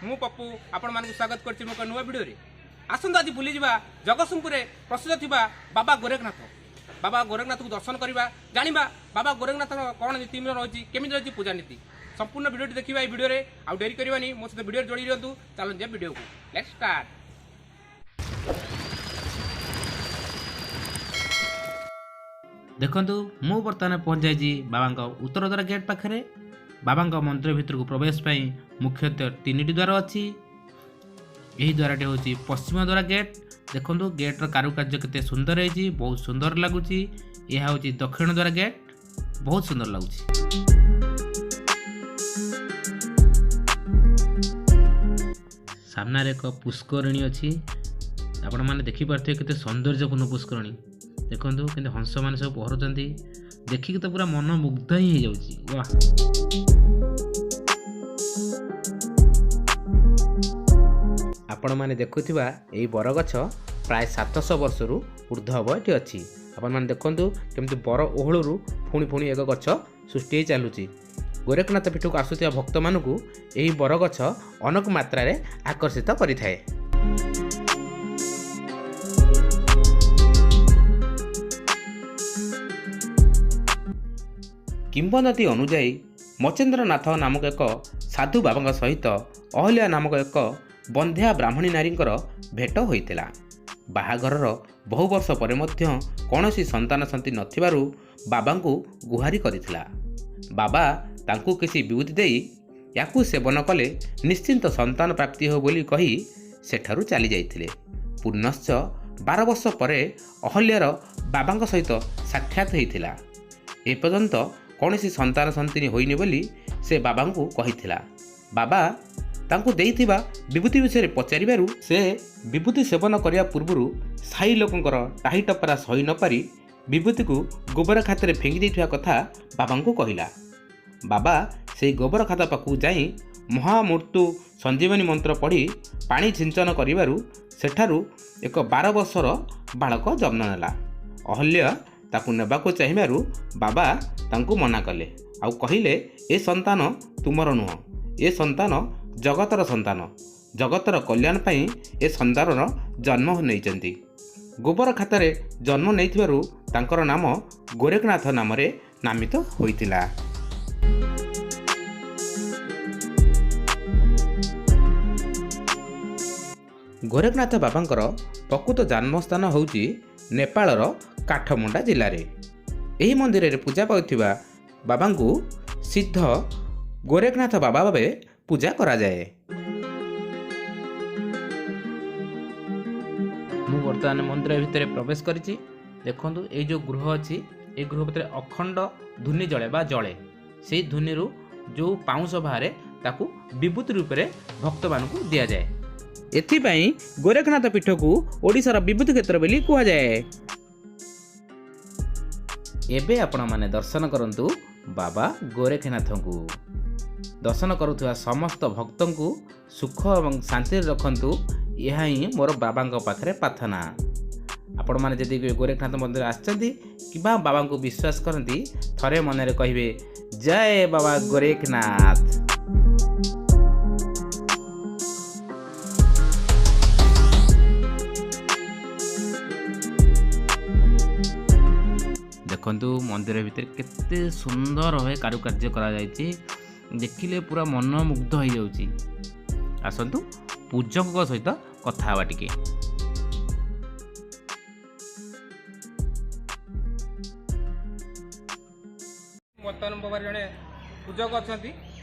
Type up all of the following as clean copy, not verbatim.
ମୁଁ ପପୁ ଆପଣମାନଙ୍କୁ ସ୍ୱାଗତ କରୁଛି ମୋ ଏକ ନୂଆ ଭିଡ଼ିଓରେ। ଆସନ୍ତୁ ଆଜି ବୁଲିଯିବା ଜଗତସିଂହପୁରରେ ପ୍ରସିଦ୍ଧ ଥିବା ବାବା ଗୋରେଖନାଥ। ବାବା ଗୋରେଖନାଥକୁ ଦର୍ଶନ କରିବା, ଜାଣିବା ବାବା ଗୋରେଖନାଥର କ'ଣ ନୀତି ନିୟମ ରହିଛି, କେମିତି ରହିଛି ପୂଜା ନୀତି। ସମ୍ପୂର୍ଣ୍ଣ ଭିଡ଼ିଓଟି ଦେଖିବା ଏଇ ଭିଡ଼ିଓରେ, ଆଉ ଡେରି କରିବାନି, ମୋ ସହିତ ଭିଡ଼ିଓରେ ଯୋଡ଼ି ଦିଅନ୍ତୁ। ଚାଲନ୍ତୁ ଯେ ଭିଡ଼ିଓକୁ, let's start. ଦେଖନ୍ତୁ, ମୁଁ ବର୍ତ୍ତମାନ ପହଞ୍ଚାଇଛି ବାବାଙ୍କ ଉତ୍ତର ଦ୍ୱାର ଗେଟ୍ ପାଖରେ। ବାବାଙ୍କ ମନ୍ଦିର ଭିତରକୁ ପ୍ରବେଶ ପାଇଁ ମୁଖ୍ୟତଃ ତିନିଟି ଦ୍ୱାର ଅଛି। ଏହି ଦ୍ୱାରଟି ହେଉଛି ପଶ୍ଚିମ ଦ୍ୱାର ଗେଟ୍। ଦେଖନ୍ତୁ, ଗେଟ୍ର କାରୁକାର୍ଯ୍ୟ କେତେ ସୁନ୍ଦର ହେଇଛି, ବହୁତ ସୁନ୍ଦର ଲାଗୁଛି। ଏହା ହେଉଛି ଦକ୍ଷିଣ ଦ୍ୱାର ଗେଟ୍, ବହୁତ ସୁନ୍ଦର ଲାଗୁଛି। ସାମ୍ନାରେ ଏକ ପୁଷ୍କରିଣୀ ଅଛି। ଆପଣମାନେ ଦେଖିପାରୁଥିବେ କେତେ ସୌନ୍ଦର୍ଯ୍ୟପୂର୍ଣ୍ଣ ପୁଷ୍କରିଣୀ। ଦେଖନ୍ତୁ କେମିତି ହଂସମାନେ ସବୁ ପହଁରୁଛନ୍ତି, ଦେଖିକି ତ ପୁରା ମନ ମୁଗ୍ଧ ହିଁ ହେଇଯାଉଛି। ୱାହ! ଆପଣମାନେ ଦେଖୁଥିବା ଏହି ବରଗଛ ପ୍ରାୟ 700 ବର୍ଷରୁ ଉର୍ଦ୍ଧ୍ୱ ହେବ ଏଠି ଅଛି। ଆପଣମାନେ ଦେଖନ୍ତୁ କେମିତି ବର ଓହଳରୁ ପୁଣି ପୁଣି ଏକ ଗଛ ସୃଷ୍ଟି ହେଇ ଚାଲୁଛି। ଗୋରେଖନାଥ ପୀଠକୁ ଆସୁଥିବା ଭକ୍ତମାନଙ୍କୁ ଏହି ବରଗଛ ଅନେକ ମାତ୍ରାରେ ଆକର୍ଷିତ କରିଥାଏ। କିମ୍ବଦନ୍ତୀ ଅନୁଯାୟୀ ମଚେନ୍ଦ୍ରନାଥ ନାମକ ଏକ ସାଧୁ ବାବାଙ୍କ ସହିତ ଅହଲ୍ୟା ନାମକ ଏକ ବନ୍ଧ୍ୟା ବ୍ରାହ୍ମଣୀ ନାରୀଙ୍କର ଭେଟ ହୋଇଥିଲା। ବାହାଘରର ବହୁ ବର୍ଷ ପରେ ମଧ୍ୟ କୌଣସି ସନ୍ତାନ ସନ୍ତତି ନଥିବାରୁ ବାବାଙ୍କୁ ଗୁହାରି କରିଥିଲା। ବାବା ତାଙ୍କୁ କିଛି ବିଭୂତି ଦେଇ ୟାକୁ ସେବନ କଲେ ନିଶ୍ଚିନ୍ତ ସନ୍ତାନ ପ୍ରାପ୍ତି ହେବ ବୋଲି କହି ସେଠାରୁ ଚାଲି ଯାଇଥିଲେ। ପୁନଶ୍ଚ 12 ବର୍ଷ ପରେ ଅହଲ୍ୟାର ବାବାଙ୍କ ସହିତ ସାକ୍ଷାତ ହୋଇଥିଲା। ଏପର୍ଯ୍ୟନ୍ତ କୌଣସି ସନ୍ତାନ ସନ୍ତିନୀ ହୋଇନି ବୋଲି ସେ ବାବାଙ୍କୁ କହିଥିଲା। ବାବା ତାଙ୍କୁ ଦେଇଥିବା ବିଭୂତି ବିଷୟରେ ପଚାରିବାରୁ ସେ ବିଭୂତି ସେବନ କରିବା ପୂର୍ବରୁ ସାହି ଲୋକଙ୍କର ଟାହି ଟପରା ସହି ନପାରି ବିଭୂତିକୁ ଗୋବର ଖାତରେ ଫିଙ୍ଗି ଦେଇଥିବା କଥା ବାବାଙ୍କୁ କହିଲା। ବାବା ସେହି ଗୋବର ଖାତ ପାଖକୁ ଯାଇ ମହାମୃତ୍ୟୁ ସଞ୍ଜୀବନୀ ମନ୍ତ୍ର ପଢ଼ି ପାଣି ସିଞ୍ଚନ କରିବାରୁ ସେଠାରୁ ଏକ 12 ବର୍ଷର ବାଳକ ଜନ୍ମ ନେଲା। ଅହଲ୍ୟ ତାକୁ ନେବାକୁ ଚାହିଁବାରୁ ବାବା ତାଙ୍କୁ ମନା କଲେ ଆଉ କହିଲେ, ଏ ସନ୍ତାନ ତୁମର ନୁହଁ, ଏ ସନ୍ତାନ ଜଗତର ସନ୍ତାନ। ଜଗତର କଲ୍ୟାଣ ପାଇଁ ଏ ସନ୍ତାନର ଜନ୍ମ ନେଇଛନ୍ତି। ଗୋବର ଖାତରେ ଜନ୍ମ ନେଇଥିବାରୁ ତାଙ୍କର ନାମ ଗୋରେଖନାଥ ନାମରେ ନାମିତ ହୋଇଥିଲା। ଗୋରେଖନାଥ ବାବାଙ୍କର ପ୍ରକୃତ ଜନ୍ମସ୍ଥାନ ହେଉଛି ନେପାଳର କାଠମୁଣ୍ଡା ଜିଲ୍ଲାରେ। ଏହି ମନ୍ଦିରରେ ପୂଜା ପାଉଥିବା ବାବାଙ୍କୁ ସିଦ୍ଧ ଗୋରେଖନାଥ ବାବା ଭାବେ ପୂଜା କରାଯାଏ। ମୁଁ ବର୍ତ୍ତମାନ ମନ୍ଦିର ଭିତରେ ପ୍ରବେଶ କରିଛି। ଦେଖନ୍ତୁ, ଏଇ ଯେଉଁ ଗୃହ ଅଛି, ଏଇ ଗୃହ ଭିତରେ ଅଖଣ୍ଡ ଧୁନି ଜଳେ ବା ଜଳେ। ସେଇ ଧୁନିରୁ ଯେଉଁ ପାଉଁଶ ବାହାରେ ତାକୁ ବିଭୂତି ରୂପରେ ଭକ୍ତମାନଙ୍କୁ ଦିଆଯାଏ। ଏଥିପାଇଁ ଗୋରେଖନାଥ ପୀଠକୁ ଓଡ଼ିଶାର ବିଭୂତି କ୍ଷେତ୍ର ବୋଲି କୁହାଯାଏ। ଏବେ ଆପଣମାନେ ଦର୍ଶନ କରନ୍ତୁ ବାବା ଗୋରେଖନାଥଙ୍କୁ। ଦର୍ଶନ କରୁଥିବା ସମସ୍ତ ଭକ୍ତଙ୍କୁ ସୁଖ ଏବଂ ଶାନ୍ତିରେ ରଖନ୍ତୁ, ଏହା ହିଁ ମୋର ବାବାଙ୍କ ପାଖରେ ପ୍ରାର୍ଥନା। ଆପଣମାନେ ଯଦି ଗୋରେଖନାଥ ମନ୍ଦିର ଆସିଛନ୍ତି କିମ୍ବା ବାବାଙ୍କୁ ବିଶ୍ୱାସ କରନ୍ତି, ଥରେ ମନରେ କହିବେ ଜୟ ବାବା ଗୋରେଖନାଥ। ଦେଖନ୍ତୁ, ମନ୍ଦିର ଭିତରେ କେତେ ସୁନ୍ଦର ଭାବେ କାରୁକାର୍ଯ୍ୟ କରାଯାଇଛି, ଦେଖିଲେ ପୁରା ମନ ମୁଗ୍ଧ ହେଇଯାଉଛି। ଆସନ୍ତୁ ପୂଜକଙ୍କ ସହିତ କଥା ହେବା ଟିକେ। ବର୍ତ୍ତମାନ ମୋ ପାଖରେ ଜଣେ ପୂଜକ ଅଛନ୍ତି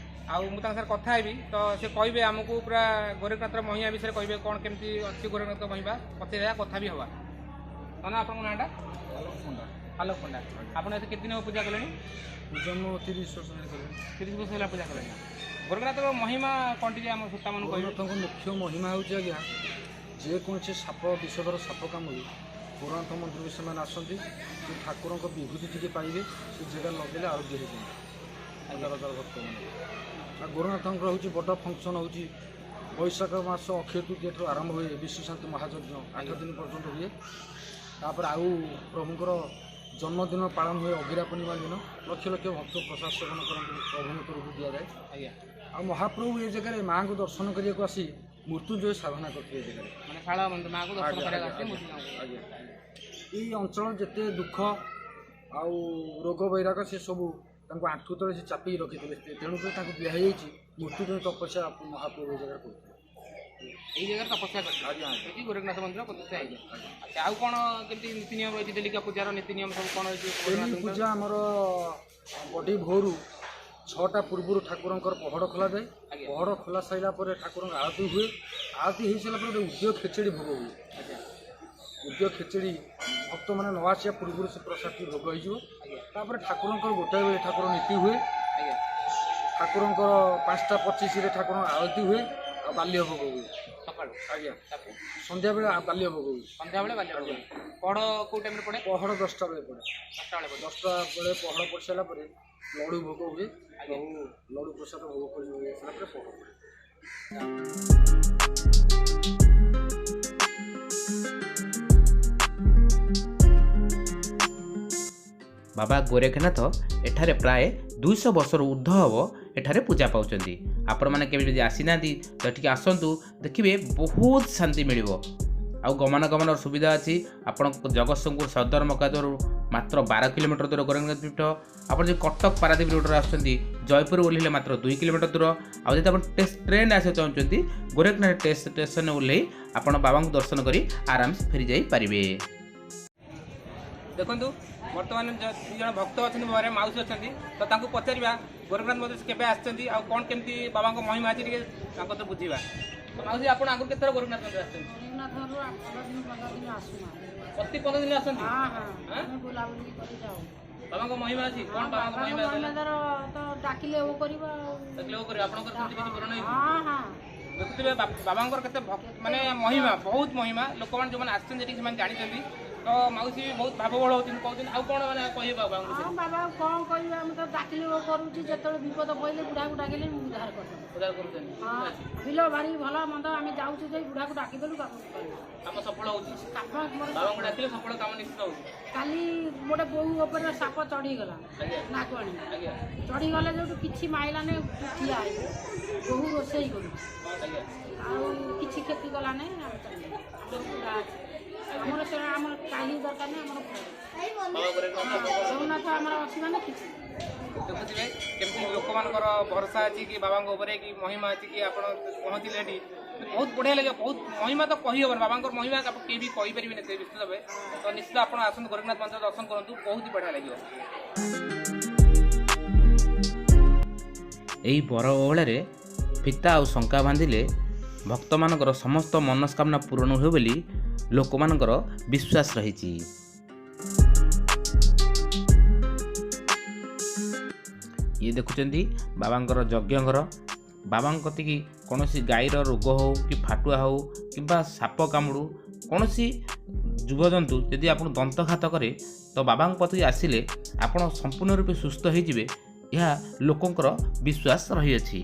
ଆଉ ମୁଁ ତାଙ୍କ ସାଙ୍ଗରେ କଥା ହେବି, ତ ସେ କହିବେ ଆମକୁ ପୁରା ଗୋରେଖନାଥର ମହିମା ବିଷୟରେ କହିବେ, କ'ଣ କେମିତି ଅଛି ଗୋରେଖନାଥ ମହିମା ପଚାରିବା, କଥା ବି ହେବା। ନା, ଆପଣଙ୍କ ନାଁଟା? ଆଲୋକ ପଣ୍ଡା। ଆପଣ ଏତେ କେତେ ଦିନ ପୂଜା କଲେଣି? ପୂଜା ମୁଁ 30 ବର୍ଷ ହେଲା କଲିଣି। 30 ବର୍ଷ ହେଲା ପୂଜା କଲେଣି। ଗୋରେଖନାଥଙ୍କ ମହିମା କ'ଣ ଟିକେ ଆମ ଶ୍ରୋତାମାନଙ୍କୁ କହିବେ? ଗୋରଖନାଥଙ୍କ ମୁଖ୍ୟ ମହିମା ହେଉଛି ଆଜ୍ଞା, ଯେକୌଣସି ସାପ, ବିଷଧର ସାପ କାମୁଡ଼ି ଗୋରଖନାଥ ମନ୍ଦିରକୁ ସେମାନେ ଆସନ୍ତି, ସେ ଠାକୁରଙ୍କ ବିଭୂତି ଟିକେ ପାଇବେ, ସେ ଜାଗା ଲଗେଇଲେ ଆରୋଗ୍ୟ ହେଇଯାନ୍ତି ହଜାର ହଜାର ଭକ୍ତମାନେ। ଆଉ ଗୋରଖନାଥଙ୍କର ହେଉଛି ବଡ଼ ଫଙ୍କସନ୍ ହେଉଛି ବୈଶାଖ ମାସ ଅକ୍ଷୟ ତୃତୀୟାଠାରୁ ଆରମ୍ଭ ହୁଏ ବିଶ୍ୱଶାନ୍ତି ମହାଯଜ୍ଞ, 8 ଦିନ ପର୍ଯ୍ୟନ୍ତ ହୁଏ। ତାପରେ ଆଉ ପ୍ରଭୁଙ୍କର ଜନ୍ମଦିନ ପାଳନ ହୁଏ ଅଗିରା ପୂର୍ଣ୍ଣିମା ଦିନ, ଲକ୍ଷ ଲକ୍ଷ ଭକ୍ତ ପ୍ରସାଦ ସେବନ କରନ୍ତି, ପ୍ରଭୁଙ୍କ ତରଫରୁ ଦିଆଯାଏ। ଆଜ୍ଞା। ଆଉ ମହାପ୍ରଭୁ ଏ ଜାଗାରେ ମାଆଙ୍କୁ ଦର୍ଶନ କରିବାକୁ ଆସି ମୃତ୍ୟୁଞ୍ଜୟ ସାଧନା କରିଥିଲେ ଏ ଜାଗାରେ। ମାନେ ଶାରଳା ମନ୍ଦିର ମାଆକୁ ଦର୍ଶନ ଆଜ୍ଞା, କରିବାକୁ ଆଜ୍ଞା, ଆସିଲେ ଆଜ୍ଞା, ମୃତ୍ୟୁଞ୍ଜୟ। ଆଜ୍ଞା। ଏଇ ଅଞ୍ଚଳ ଯେତେ ଦୁଃଖ ଆଉ ରୋଗ ବୈରାଗ ସେ ସବୁ ତାଙ୍କୁ ଆଣ୍ଠୁ ତଳେ ସେ ଚାପିକି ରଖିଥିଲେ, ତେଣୁକରି ତାଙ୍କୁ ଦିଆ ହେଇଯାଇଛି ମୃତ୍ୟୁଞ୍ଜୟ ତପସ୍ୟା ମହାପ୍ରଭୁ ଏ ଜାଗାରେ କରୁଥିଲେ। ଏଇ ଜାଗାରେ ତପସ୍ୟା କରିଥିଲେ। ଆଜ୍ଞା ଆଜ୍ଞା। ସେଠି ଗୋରଖନାଥ ମନ୍ଦିର ପ୍ରତିଷ୍ଠା ହେଇଛି। ଆଚ୍ଛା, ଆଉ କ'ଣ କେମିତି ନୀତି ନିୟମ ରହିଛି? ଡେଲିକା ପୂଜାର ନୀତି ନିୟମ ସବୁ କ'ଣ ରହିଛି ଡେଲି ଗୋରଖନାଥଙ୍କର? ପୂଜା ଆମର ବଡ଼ି ଭୋରୁ 6ଟା ପୂର୍ବରୁ ଠାକୁରଙ୍କର ପହଡ଼ ଖୋଲାଯାଏ। ଆଜ୍ଞା। ପହଡ଼ ଖୋଲା ସାରିଲା ପରେ ଠାକୁରଙ୍କ ଆଳତି ହୁଏ। ଆଳତି ହେଇସାରିଲା ପରେ ଗୋଟେ ଉଦ୍ୟ ଖେଚେଡ଼ି ଭୋଗ ହୁଏ। ଆଚ୍ଛା। ଉଦ୍ୟ ଖେଚେଡ଼ି ଭକ୍ତମାନେ ନ ଆସିବା ପୂର୍ବରୁ ସେ ପ୍ରସାଦଟି ଭୋଗ ହେଇଯିବ। ଆଜ୍ଞା। ତାପରେ ଠାକୁରଙ୍କର ଗୋଟାଏ ବେଳେ ଠାକୁର ନୀତି ହୁଏ। ଆଜ୍ଞା। ଠାକୁରଙ୍କର 5ଟା 25ରେ ଠାକୁରଙ୍କ ଆଳତି ହୁଏ ଆଉ ବାଲ୍ୟ ଭୋଗ ହୁଏ। ସକାଳୁ? ଆଜ୍ଞା। ତାପରେ? ସନ୍ଧ୍ୟାବେଳେ ବାଲ୍ୟ ଭୋଗ ହୁଏ। ସନ୍ଧ୍ୟାବେଳେ ବାଲ୍ୟ ଭୋଗ ହୁଏ। ପହଡ଼ କୋଉ ଟାଇମ୍ରେ ପଡ଼େ? ପହଡ଼ 10ଟା ବେଳେ ପଡ଼େ। 10ଟା ବେଳେ ପଡ଼େ। 10ଟା ବେଳେ ପହଡ଼ ପଡ଼ି ସାରିଲା ପରେ ଲଡ଼ୁ ଭୋଗ ହୁଏ। ଆଜ୍ଞା। ଆଉ ଲଡ଼ୁ ପ୍ରସାଦ ଭୋଗ କରି ସାରିଲା ପରେ ପହଡ଼ ପଡ଼େ। ବାବା ଗୋରେଖନାଥ ଏଠାରେ ପ୍ରାୟ 200 ବର୍ଷରୁ ଉର୍ଦ୍ଧ୍ୱ ହେବ ଏଠାରେ ପୂଜା ପାଉଛନ୍ତି। ଆପଣମାନେ କେବେ ଯଦି ଆସିନାହାନ୍ତି ତ ଏଠିକି ଆସନ୍ତୁ, ଦେଖିବେ ବହୁତ ଶାନ୍ତି ମିଳିବ। ଆଉ ଗମନାଗମନର ସୁବିଧା ଅଛି। ଆପଣ ଜଗତସିଂହପୁର ସଦର ମକାଦରୁ ମାତ୍ର 12 କିଲୋମିଟର ଦୂର ଗୋରଖନାଥ ପୀଠ। ଆପଣ ଯଦି କଟକ ପାରାଦୀପ ରୋଡ଼ରେ ଆସୁଛନ୍ତି, ଜୟପୁର ଓହ୍ଲେଇଲେ ମାତ୍ର 2 କିଲୋମିଟର ଦୂର। ଆଉ ଯଦି ଆପଣ ଟ୍ରେନ୍ ଆସିବାକୁ ଚାହୁଁଛନ୍ତି, ଗୋରଖନାଥ ଷ୍ଟେସନରେ ଓହ୍ଲେଇ ଆପଣ ବାବାଙ୍କୁ ଦର୍ଶନ କରି ଆରାମସେ ଫେରିଯାଇପାରିବେ। ଦେଖନ୍ତୁ, ବର୍ତ୍ତମାନ ଦୁଇ ଜଣ ଭକ୍ତ ଅଛନ୍ତି ମୋ ପାଖରେ, ମାଉସୀ ଅଛନ୍ତି, ତ ତାଙ୍କୁ ପଚାରିବା ଗୋରଖନାଥ ମନ୍ଦିର ସେ କେବେ ଆସିଛନ୍ତି ଆଉ କ'ଣ କେମିତି ବାବାଙ୍କ ମହିମା ଅଛି, ଟିକେ ତାଙ୍କ ତ ବୁଝିବା। ତ ମାଉସୀ, ଆପଣ ଆଗରୁ କେତେଥର ଗୋରଖନାଥ ମନ୍ଦିର ଆସିଛନ୍ତି? ଗୋରଖନାଥରୁ 8 ଦିନ 15 ଦିନ ଆସୁନା। ପ୍ରତି 15 ଦିନ ଆସନ୍ତି? ହଁ ହଁ। ଆଁ? ଆମେ ବୁଲାବୁଲି କରି ଯାଉ। ବାବାଙ୍କ ମହିମା ଅଛି କ'ଣ? ବାବାଙ୍କ ବାବାଙ୍କ ମହିମା ଅଛି? ମହିମା ତାର ତ ଡାକିଲେ ଓ କରିବ ଆଉ। ଡାକିଲେ ଓ କରିବ। ଆପଣଙ୍କର ସେମିତି କିଛି ପୂରଣ ହେଇଛି? ହଁ ହଁ। ଦେଖୁଥିବେ ବାବାଙ୍କର କେତେ ମାନେ ମହିମା, ବହୁତ ମହିମା। ଲୋକମାନେ ଯେଉଁମାନେ ଆସିଛନ୍ତି ଏଠିକି ସେମାନେ ଜାଣିଛନ୍ତି। ତ ମାଉସୀ ବି ବହୁତ ଭାବବଳ ହଉଛନ୍ତି, କହୁଛନ୍ତି। ଆଉ କ'ଣ ମାନେ କହିବେ ବାବାଙ୍କୁ? ହଁ, ବାବା କ'ଣ କହିବେ, ଆମେ ତ ଡାକିଲେ ଓ କରୁଛି। ଯେତେବେଳେ ବିପଦ ପଡ଼ିଲେ ବୁଢ଼ାକୁ ଡାକିଲେ ମୁଁ ଉଦ୍ଧାର କରିଦେବି। ଉଦ୍ଧାର କରୁଛନ୍ତି? ହଁ, ବିଲ ବାଡ଼ି ଭଲ ମନ୍ଦ ଆମେ ଯାଉଛୁ, ଯାଇ ବୁଢ଼ାକୁ ଡାକିଦେଲୁ, କାମ କରିବୁ। କାମ ସଫଳ ହଉଛି? କାମ ମୋର ବାବାଙ୍କୁ ଡାକିଲେ ସଫଳ କାମ ନିଶ୍ଚିତ ହଉଛି। କାଲି ଗୋଟେ ବୋଉ ଉପରେ ସାପ ଚଢ଼ିଗଲା। ଆଜ୍ଞା। ନାକଣି ଆଜ୍ଞା। ଚଢ଼ିଗଲେ ଯୋଉଠୁ କିଛି ମାଇଲାନି, ଠିଆ ହେଇକି ବୋହୁ ରୋଷେଇ କରୁଛି। ଆଜ୍ଞା। ଆଉ କିଛି କ୍ଷତି କଲା ନାହିଁ। ଆମେ ଚାଲିଲୁ। ଆମର ବୁଢ଼ା ଅଛି, ଆମର ସେଟା ଆମର କାହିଁ ଦରକାର ନାହିଁ, ଆମର ବୁଢ଼ା ଅଛି। ବାବା ଗୋରଖନାଥ। ଜଗନ୍ନାଥ ଆମର ଅଛି ମାନେ କିଛି ଦେଖୁଥିବେ କେମିତି ଲୋକମାନଙ୍କର ଭରସା ଅଛି କି ବାବାଙ୍କ ଉପରେ, କି ମହିମା ଅଛି କି ଆପଣ ପହଞ୍ଚିଲେ ଏଠି ବହୁତ ବଢ଼ିଆ ଲାଗିବ। ବହୁତ ମହିମା ତ କହିହେବନି, ବାବାଙ୍କର ମହିମା ଆପଣ କେହି ବି କହିପାରିବେନି ଏତେ ବିସ୍ତୃତ ଭାବେ। ତ ନିଶ୍ଚିତ ଆପଣ ଆସନ୍ତୁ, ଗୋରଖନାଥ ମନ୍ଦିର ଦର୍ଶନ କରନ୍ତୁ, ବହୁତ ହି ବଢ଼ିଆ ଲାଗିବ। ଏହି ବର ଓହଳରେ ଫିତା ଆଉ ଶଙ୍ଖା ବାନ୍ଧିଲେ ଭକ୍ତମାନଙ୍କର ସମସ୍ତ ମନସ୍କାମନା ପୂରଣ ହୁଏ ବୋଲି ଲୋକମାନଙ୍କର ବିଶ୍ୱାସ ରହିଛି। ଇଏ ଦେଖୁଛନ୍ତି ବାବାଙ୍କର ଯଜ୍ଞ ଘର। ବାବାଙ୍କ କତିକି କୌଣସି ଗାଈର ରୋଗ ହେଉ କି ଫାଟୁଆ ହେଉ କିମ୍ବା ସାପ କାମୁଡ଼ୁ, କୌଣସି ଜୀବଜନ୍ତୁ ଯଦି ଆପଣ ଦନ୍ତଘାତ କରେ, ତ ବାବାଙ୍କ କତିକି ଆସିଲେ ଆପଣ ସମ୍ପୂର୍ଣ୍ଣ ରୂପେ ସୁସ୍ଥ ହେଇଯିବେ, ଏହା ଲୋକଙ୍କର ବିଶ୍ୱାସ ରହିଅଛି।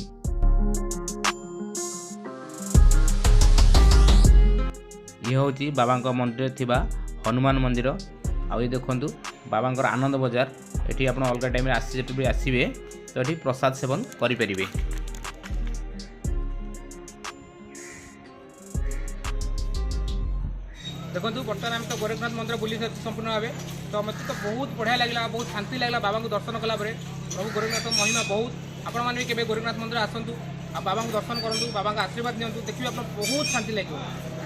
ଇଏ ହେଉଛି ବାବାଙ୍କ ମନ୍ଦିରରେ ଥିବା ହନୁମାନ ମନ୍ଦିର। ଆଉ ଏ ଦେଖନ୍ତୁ ବାବାଙ୍କର ଆନନ୍ଦ ବଜାର। ଏଠି ଆପଣ ଅଲଗା ଟାଇମ୍ରେ ଆସି ଯେତେବେଳେ ଆସିବେ ତ ଏଠି ପ୍ରସାଦ ସେବନ କରିପାରିବେ। ଦେଖନ୍ତୁ, ବର୍ତ୍ତମାନ ଆମେ ତ ଗୋରଖନାଥ ମନ୍ଦିର ବୁଲି ସାରିଛୁ ସମ୍ପୂର୍ଣ୍ଣ ଭାବେ। ତ ମୋତେ ତ ବହୁତ ବଢ଼ିଆ ଲାଗିଲା, ବହୁତ ଶାନ୍ତି ଲାଗିଲା ବାବାଙ୍କୁ ଦର୍ଶନ କଲା ପରେ। ପ୍ରଭୁ ଗୋରଖନାଥ ମହିମା ବହୁତ। ଆପଣମାନେ ବି କେବେ ଗୋରଖନାଥ ମନ୍ଦିର ଆସନ୍ତୁ ଆଉ ବାବାଙ୍କୁ ଦର୍ଶନ କରନ୍ତୁ, ବାବାଙ୍କ ଆଶୀର୍ବାଦ ନିଅନ୍ତୁ, ଦେଖିବେ ଆପଣ ବହୁତ ଶାନ୍ତି ଲାଗିବ।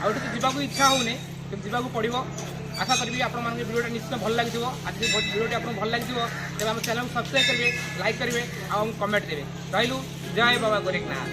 ଆଉ ଏଠି ତ ଯିବାକୁ ଇଚ୍ଛା ହେଉନି, କିନ୍ତୁ ଯିବାକୁ ପଡ଼ିବ। ଆଶା କରିବି ଆପଣମାନଙ୍କୁ ଭିଡ଼ିଓଟା ନିଶ୍ଚିତ ଭଲ ଲାଗିଥିବ। ଆଜି ଭିଡ଼ିଓଟି ଆପଣଙ୍କୁ ଭଲ ଲାଗିଥିବ ତେବେ ଆମ ଚ୍ୟାନେଲକୁ ସବସ୍କ୍ରାଇବ୍ କରିବେ, ଲାଇକ୍ କରିବେ ଆଉ ଆମକୁ କମେଣ୍ଟ ଦେବେ। ରହିଲୁ, ଜୟ ବାବା ଗୋରଖନାଥ।